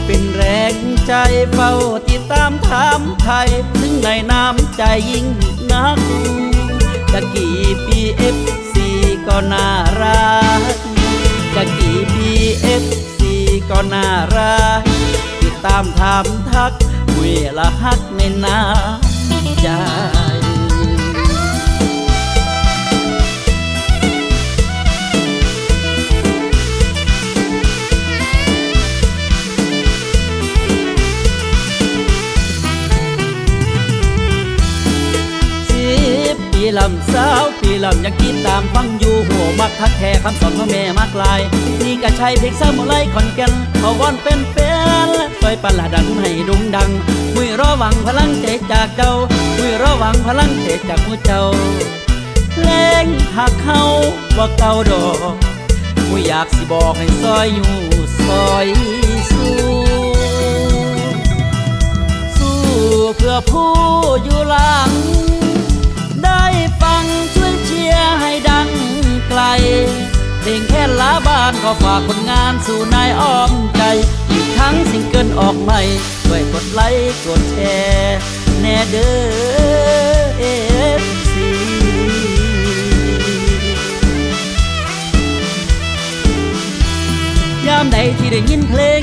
ເປັນແຮງໃຈເຝົ້າຕິດຕາມຖາມໄຖ່ ເຖິງໃນນ້ຳໃຈຍິ່ງນັກ ຈັກກີ່ປີເອັຟຊີກໍໜ້າຮັກ ຈັກກີ່ປີເອັຟຊີກໍໜ້າຮັກ ຕິດຕາມຖາມທັກ ມື້ລະຮັກໃນນ້ຳໃຈ. ສິບປີລ້ຳ ຊາວປີລ້ຳ ຍັງຕິດຕາມຟັງຢູ່ ຮູ້ມັກຄັກແທ້ ຄຳສອນຂອງແມ່ມັກຫຼາຍ ນີ້ກະໃຊ້ເພງຊາວໝໍລາຍຂອນແກ່ນ ຂໍວອນແຟນໆ ຊ່ວຍປັນລະດັນໃຫ້ໂດ່ງດັງ ມື້ລໍຫວັງພະລັງໃຈຈາກເຈົ້າ ມື້ລໍຫວັງພະລັງໃຈຈາກໝູ່ເຈົ້າ ແລງຮັກເຮົາບໍ່ເກົ່າດອກ ໝູ່ຢາກຊິບອກໃຫ້ຊ່ອຍຢູ່ຊ່ອຍສູ້ ສູ້ເພື່ອຜູ້ຢູ່ຫຼັງ ໄດ້ຟັງຊ່ວຍເຊຍໃຫ້ດັງໄກ ເພງແຄນລາບ້ານ ຂໍຝາກຜົນງານສູ່ນາຍອ້ອມໃຈ ອີກທັງຊິງເກີນອອກໃໝ່ ຊ່ວຍກົດໄລກົດແຊ ແນ່ເດີເອັຟຊີ ຍາມໃດທີ່ໄດ້ຍິນເພງ